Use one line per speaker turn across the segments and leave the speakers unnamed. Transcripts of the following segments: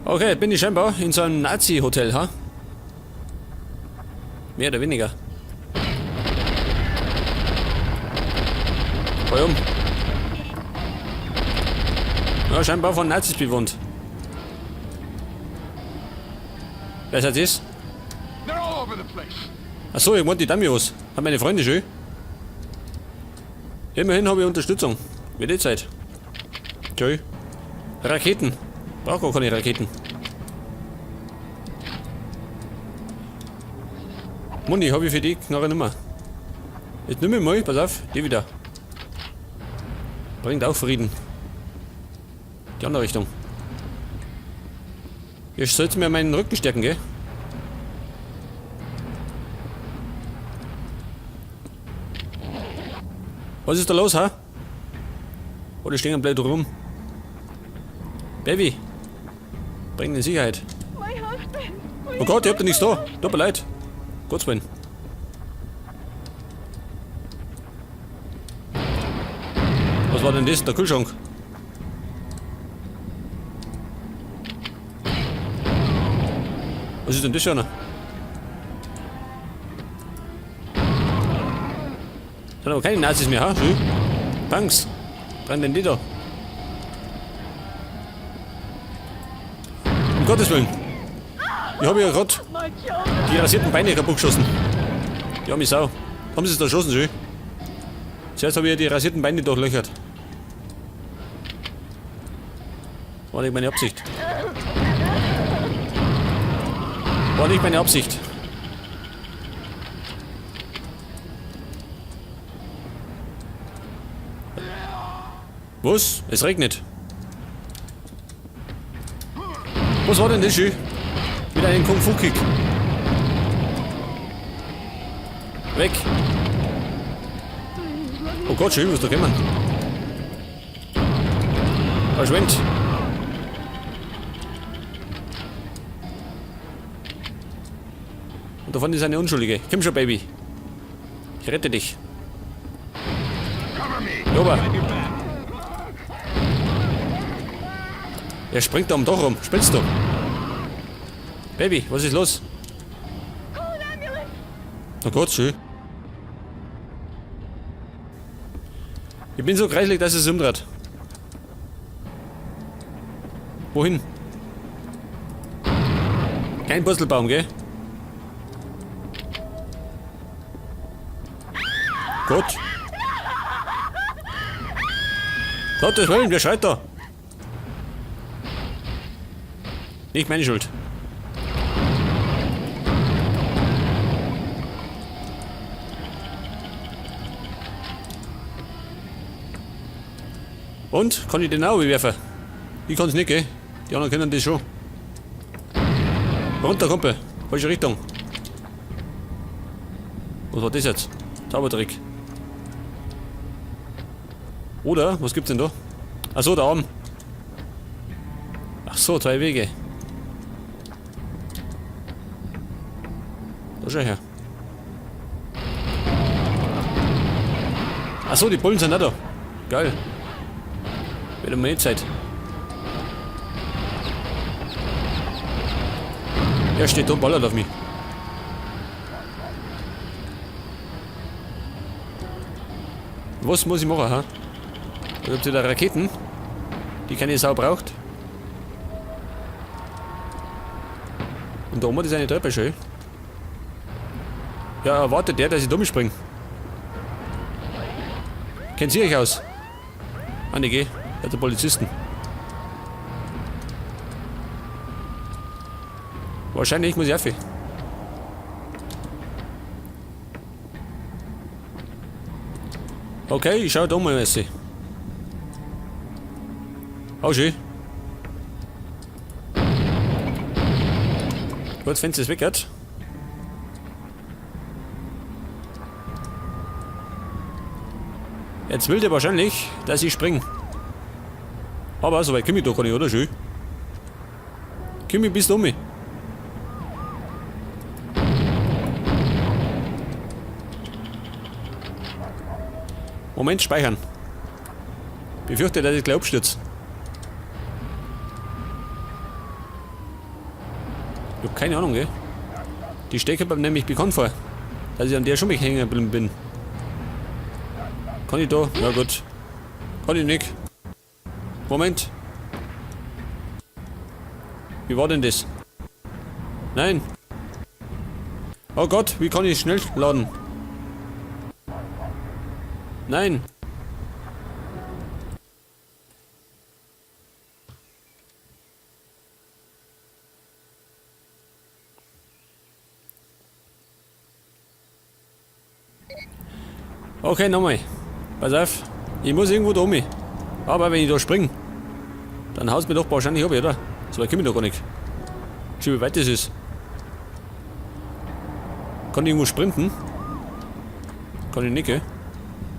Okay, bin ich scheinbar in so einem Nazi-Hotel, ha? Mehr oder weniger. Fahr um. Ja, scheinbar von Nazis bewohnt. Wer ist das? Achso, ich meinte die Damios. Hat meine Freunde schön. Immerhin habe ich Unterstützung. Wird eh Zeit. Tschö. Raketen. Brauch gar keine Raketen. Muni, habe ich für die Knarre nimmer. Jetzt nimm ich mal, pass auf, die wieder. Bringt auch Frieden. Die andere Richtung. Ihr sollt mir meinen Rücken stärken, gell? Was ist da los, ha? Oh, die stehen blöd rum. Baby! Bring in Sicherheit. Oh Gott, ihr habt ja nichts da. Tut mir leid. Gottes Willen. Was war denn das? Der Kühlschrank. Was ist denn das für einer? Sind aber keine Nazis mehr, ha? Schön. Punks. Brennt denn die da? Um Gottes Willen. Ich habe ja grad die rasierten Beine kaputt geschossen. Die arme Sau. Haben sie es da geschossen, schön? Zuerst habe ich ja die rasierten Beine durchlöchert. War nicht meine Absicht. War nicht meine Absicht. Was? Es regnet. Was war denn das schön? Mit einem Kung-Fu-Kick. Weg. Oh Gott, schön, was da kommen. Verschwind. Und davon ist eine Unschuldige. Komm schon, Baby. Ich rette dich. Joba. Er springt da am Dach rum. Spinnst du? Baby, was ist los? Oh Gott, schön. Ich bin so kreislig, dass es umdreht. Wohin? Kein Purzelbaum, gell? Gott. Gottes Willen, wer schreit da? Nicht meine Schuld. Und? Kann ich den auch werfen? Ich kann's nicht, gell? Die anderen können das schon. Runter, Kumpel. Falsche Richtung. Was war das jetzt? Zaubertrick. Oder? Was gibt's denn da? Ach so, da oben. Ach so, zwei Wege. Da schau her. Ach so, die Bullen sind auch da. Geil. Wird mir nicht Zeit. Er steht da und ballert auf mich. Was muss ich machen, ha? Da gibt's wieder Raketen, die keine Sau braucht. Und da oben ist eine Treppe, schön. Ja, erwartet der, dass ich dumm spring. Kennt ihr euch aus? Ah, ne, geh. Der hat den Polizisten. Wahrscheinlich muss ich auf. Okay, ich schau da mal, Messi. Oh, schön. Gut, das Fenster ist weg jetzt. Jetzt will der wahrscheinlich, dass ich spring. Aber so weit komm ich doch gar nicht, oder? Schön. Komm ich bis um mich. Moment, speichern. Befürchte, dass ich gleich abstürze. Ich hab keine Ahnung, gell? Die Strecke kommt mir nämlich bekannt vor, dass ich an der schon mich hängen geblieben bin. Kann ich da? Ja gut. Kann ich nicht. Moment. Wie war denn das? Nein. Oh Gott, wie kann ich schnell laden? Nein. Okay, nochmal. Pass auf. Ich muss irgendwo da um. Aber wenn ich da spring, dann haust mir doch wahrscheinlich ab, oder? So weit komm ich doch gar nicht. Schau, wie weit das ist. Kann ich irgendwo sprinten? Kann ich nicht, gell?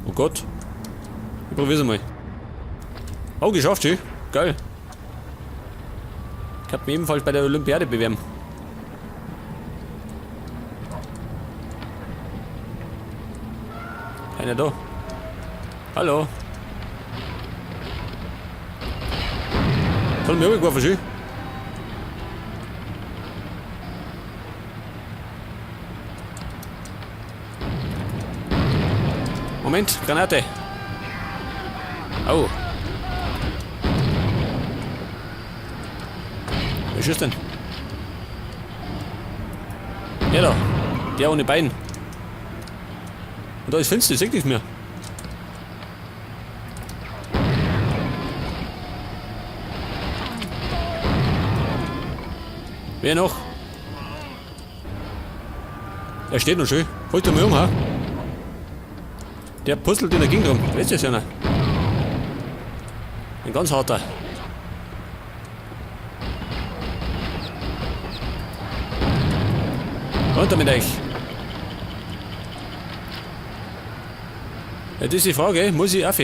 Oh Gott. Ich probier's mal. Oh, geschafft, schön. Geil. Ich hab mich ebenfalls bei der Olympiade bewerben. Keiner da. Hallo. Kann mich runtergeworfen, schön. Moment, Granate. Au. Wer schießt denn? Der da. Der ohne Bein. Und da ist finster, ich seh nichts mehr. Wer noch? Er steht noch schön. Holt er mal um, ha? Der puzzelt in der Gegend rum. Weißt du das ja noch? Ein ganz harter. Runter mit euch. Ja, das ist die Frage, muss ich auf?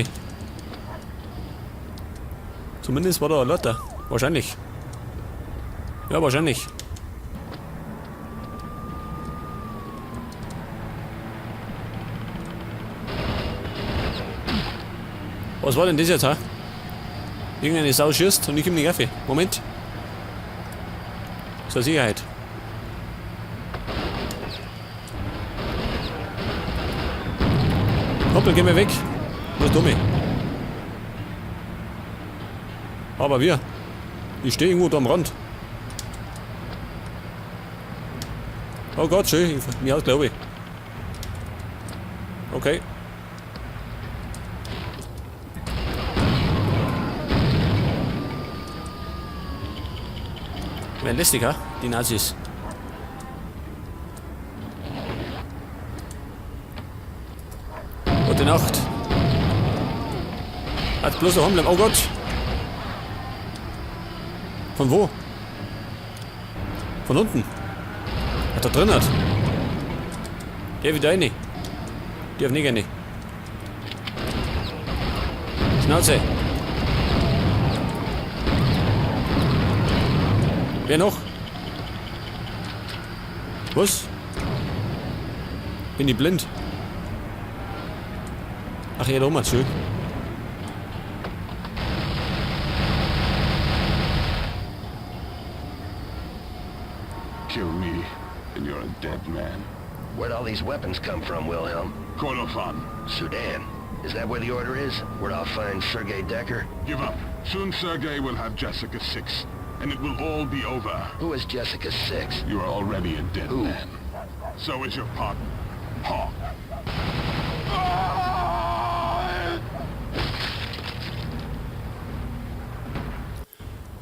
Zumindest war da ein Lotter. Wahrscheinlich. Ja, wahrscheinlich. Was war denn das jetzt, ha? Irgendeine Sau schießt und ich komm nicht auf. Moment. Zur Sicherheit. Hoppel, geh mir weg. Was dumme. Aber wir. Ich stehe irgendwo da am Rand. Oh Gott, schön. Mir aus, glaube ich. Okay. Wäre lästig, ha? Die Nazis. Gute Nacht. Hat bloß noch bleiben. Oh Gott. Von wo? Von unten. Hat da drin hat. Der wieder rein. Der auf nicht rein. Schnauze. Wer noch? Was? Bin ich blind? Ach ja, da oben hat's schön.
Kill me, and you're a dead man.
Where'd all these weapons come from, Wilhelm?
Kordofan,
Sudan. Is that where the order is? Where I'll find Sergei Decker?
give up. Soon Sergei will have Jessica 6, and it will all be over.
Who is Jessica 6?
You are already a dead
Who?
man. So is your partner, Hawk.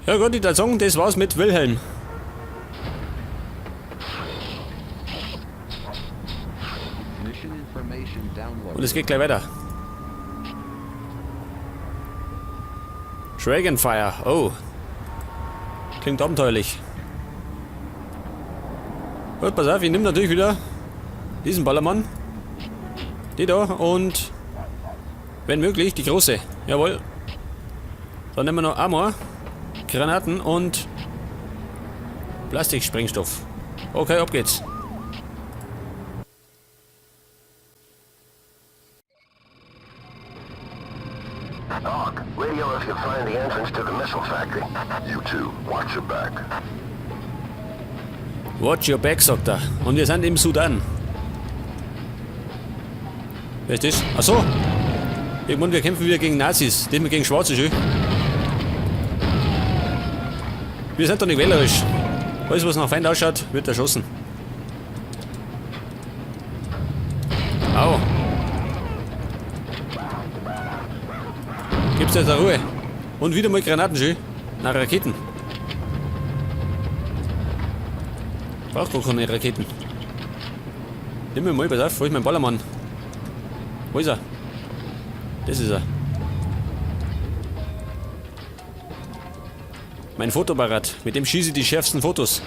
Ja gut, ich würde sagen, das war's mit Wilhelm.
Mission information downloaded.
Und es geht gleich weiter. Dragonfire, oh. Klingt abenteuerlich. Gut, pass auf, ich nehme natürlich wieder diesen Ballermann. Die da und wenn möglich die große. Jawohl. Dann nehmen wir noch Amor, Granaten und Plastiksprengstoff. Okay, ab geht's.
Hawk, radio if you find the entrance to the missile factory.
You too. Watch your back.
Watch your back, sagt er. Und wir sind im Sudan. Wer ist das? Ach so. Ich meine, wir kämpfen wieder gegen Nazis. Diesmal gegen Schwarze, schön. Wir sind doch nicht wählerisch. Alles, was nach Feind ausschaut, wird erschossen. Au. Gibt's jetzt eine Ruhe? Und wieder mal Granaten, schön. Na, Raketen. Brauch gar keine Raketen. Nimm mir mal, pass auf, wo ist mein Ballermann? Wo ist er? Das ist er. Mein Fotoapparat, mit dem schieße ich die schärfsten Fotos.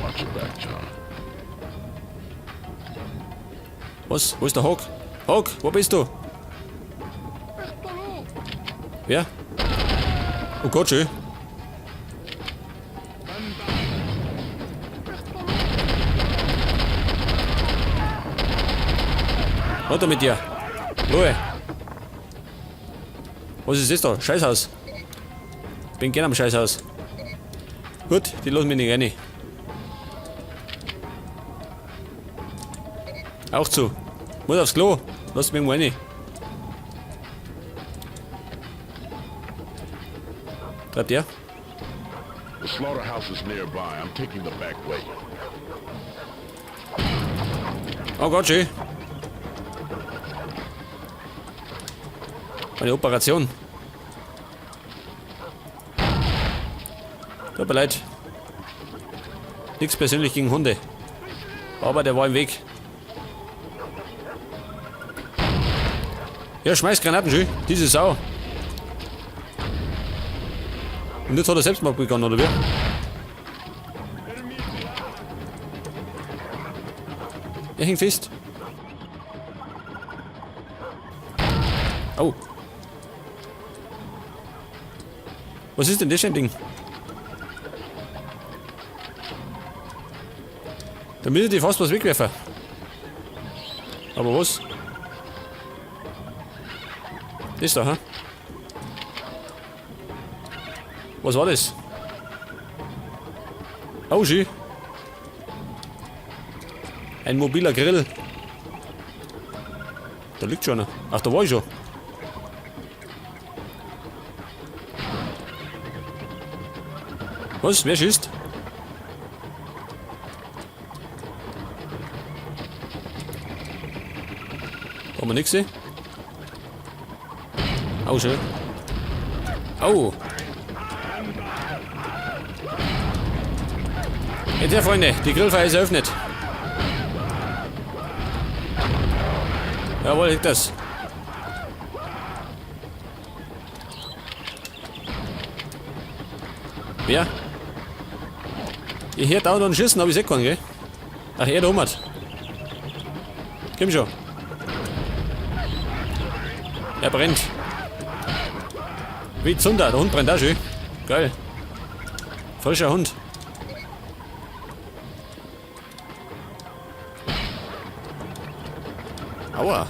Watch your back, John.
Was? Wo ist der Hawk? Hawk, wo bist du? Wer? Oh Gott, schön. Runter mit dir. Ruhe. Was ist das da? Scheißhaus. Bin gern am Scheißhaus. Gut, die lassen mich nicht rein. Auch zu. Muss aufs Klo. Lass mich irgendwo rein. Treibt der?
The slaughterhouse is nearby. I'm taking the back way.
Oh Gott, schön. Eine Operation. Tut mir leid. Nichts persönlich gegen Hunde. Aber der war im Weg. Ja, schmeiß Granaten, schön. Diese Sau. Und jetzt hat er Selbstmord begonnen, oder wie? Er hängt fest. Oh. Was ist denn das für ein Ding? Da müsste ich fast was wegwerfen. Aber was? Das da, ha? Was war das? Oh, schön. Ein mobiler Grill. Da liegt schon einer. Ach, da war ich schon. Was? Wer schießt? Da haben wir nichts gesehen. Oh, schön. Oh. Jetzt ja, Freunde, die Grillfeier ist eröffnet. Jawohl, liegt das. Wer? Ich hör dauernd einen Schießen, aber ich seh keinen, gell? Ach, er da oben hat. Komm schon. Er brennt. Wie Zunder, der Hund brennt auch schön. Geil. Frischer Hund. Aua.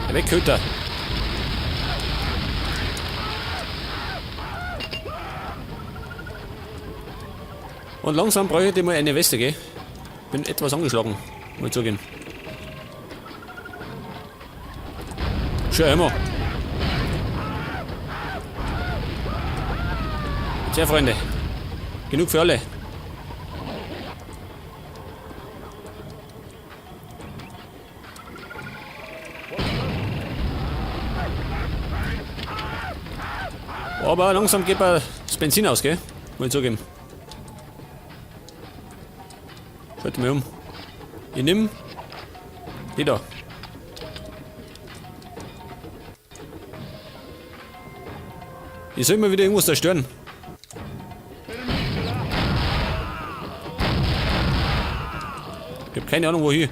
Der Wegköter. Und langsam brauche ich mal eine Weste, gell? Bin etwas angeschlagen, muss ich zugeben. Schön, immer. Tja, Freunde. Genug für alle. Aber langsam geht mir das Benzin aus, gell? Muss ich zugeben. Schaut mal um. Ich nimm die da. Ich soll mal wieder irgendwas zerstören. Ich hab keine Ahnung, wohin.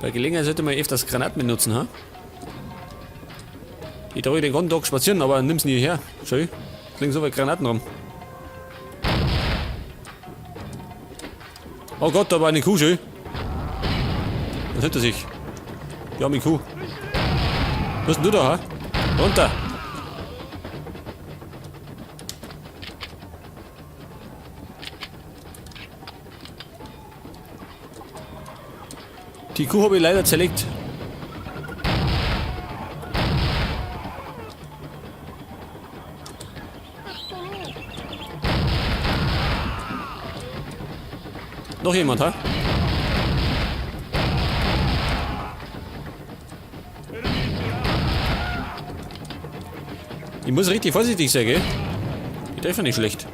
Bei Gelegenheit sollte man öfters Granaten benutzen, ha? Ich trage den ganzen Tag spazieren, aber nimm's nie her. Schön. Es liegen so viele Granaten rum. Oh Gott, da war eine Kuh, schön. Was hinter sich? Die arme Kuh. Was ist denn du da, ha? Runter! Die Kuh habe ich leider zerlegt. Noch jemand, ha? Ich muss richtig vorsichtig sein, gell? Die treffen nicht schlecht.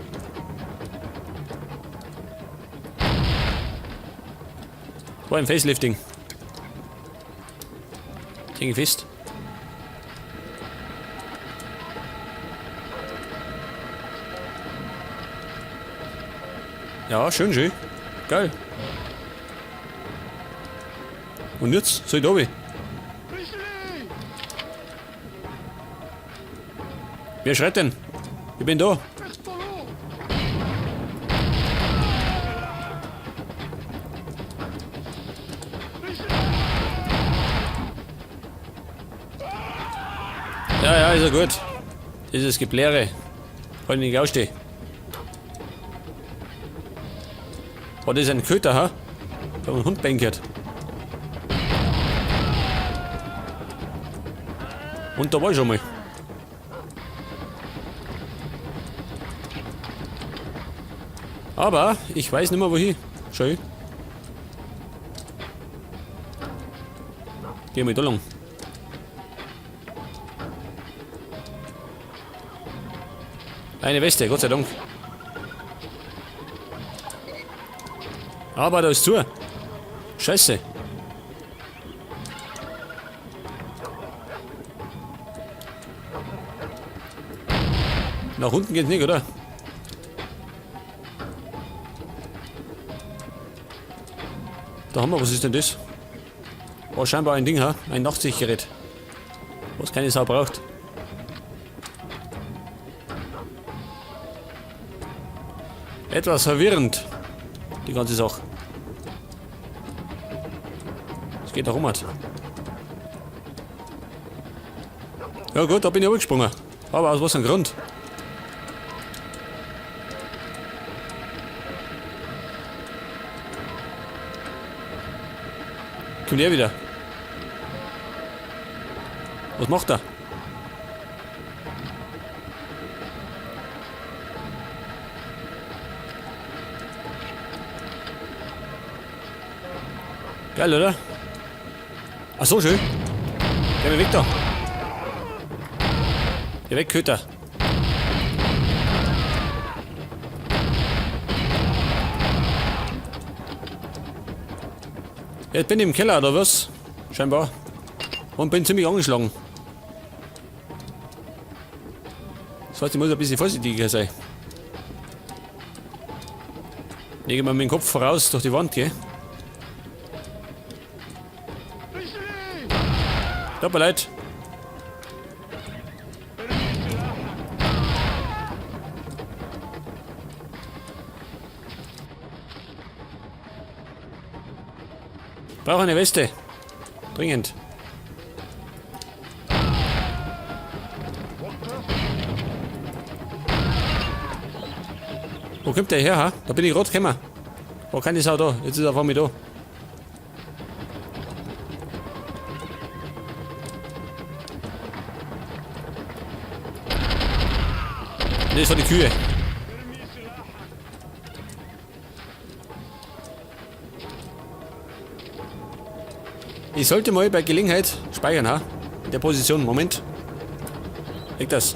War ein Facelifting. Ich hänge fest. Ja, schön, schön. Geil. Und jetzt soll ich da runter? Wer schreit denn? Ich bin da. Ja, ja, ist ja gut. Dieses Gebläre. Kann ich nicht ausstehen. Oh, das ist ein Köter, ha? Da haben einen Hund bänkert. Und da war ich schon mal. Aber ich weiß nicht mehr wohin. Schön. Geh mal da lang. Eine Weste, Gott sei Dank. Aber da ist zu. Scheiße. Nach unten geht's nicht, oder? Da haben wir, was ist denn das? War scheinbar ein Ding, ha? Ein Nachtsichtgerät. Was keine Sau braucht. Etwas verwirrend, die ganze Sache. Es geht auch um. Ja gut, da bin ich runtergesprungen. Aber aus was einem Grund? Kommt er wieder? Was macht er? Geil, oder? Ach so, schön. Geh mir weg da. Geh weg, Köter. Jetzt bin ich im Keller, oder was? Scheinbar. Und bin ziemlich angeschlagen. Das heißt, ich muss ein bisschen vorsichtiger sein. Lege mal mit dem Kopf voraus durch die Wand, gell? Tut mir leid. Brauche eine Weste. Dringend. Wo kommt der her, ha? Da bin ich rot gekommen. War keine Sau da. Jetzt ist er vor mir da. Das war die Kühe. Ich sollte mal bei Gelegenheit speichern, ha? In der Position. Moment. Leg das.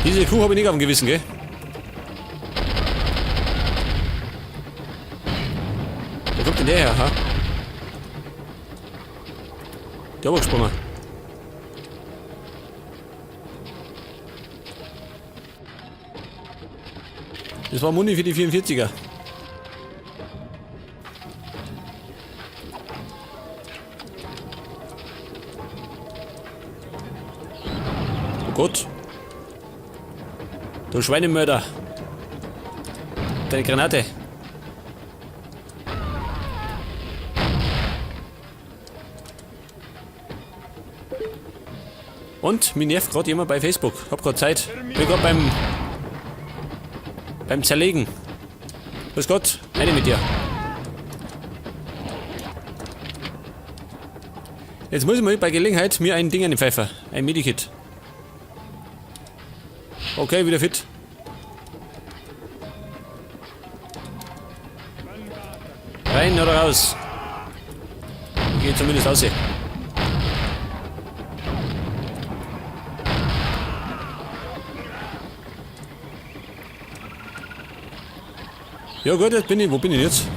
Diese Kuh habe ich nicht auf dem Gewissen, gell? Wo kommt denn der her, ha? Der hat gesprungen. Das war Muni für die 44er. Oh Gott. Du Schweinemörder. Deine Granate. Und mir nervt gerade jemand bei Facebook. Hab grad Zeit. Bin grad beim Zerlegen. Grüß Gott, eine mit dir. Jetzt muss ich mal bei Gelegenheit mir ein Ding an den Pfeifer. Ein Medikit. Okay, wieder fit. Rein oder raus? Ich gehe zumindest raus hier. Ja gut, jetzt bin ich. Wo bin ich jetzt?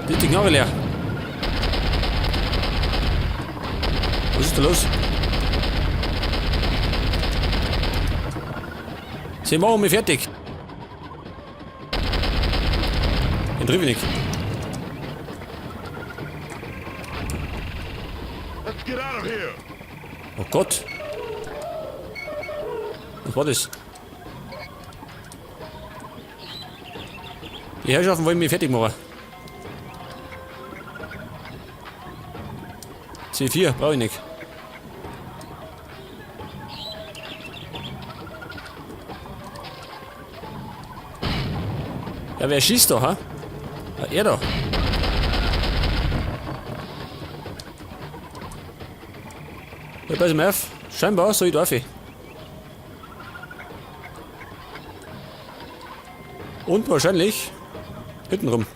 Die ist die Knarre leer. Was ist da los? Sie machen mich fertig. Den triff ich nicht.
Let's get out of here.
Oh Gott. Was war das? Die Herrschaften wollen mich fertig machen. C4 brauche ich nicht. Ja, wer schießt da, ha? Ah, er da. Ja, pass mal auf. Scheinbar soll ich da rauf. Und wahrscheinlich hinten rum.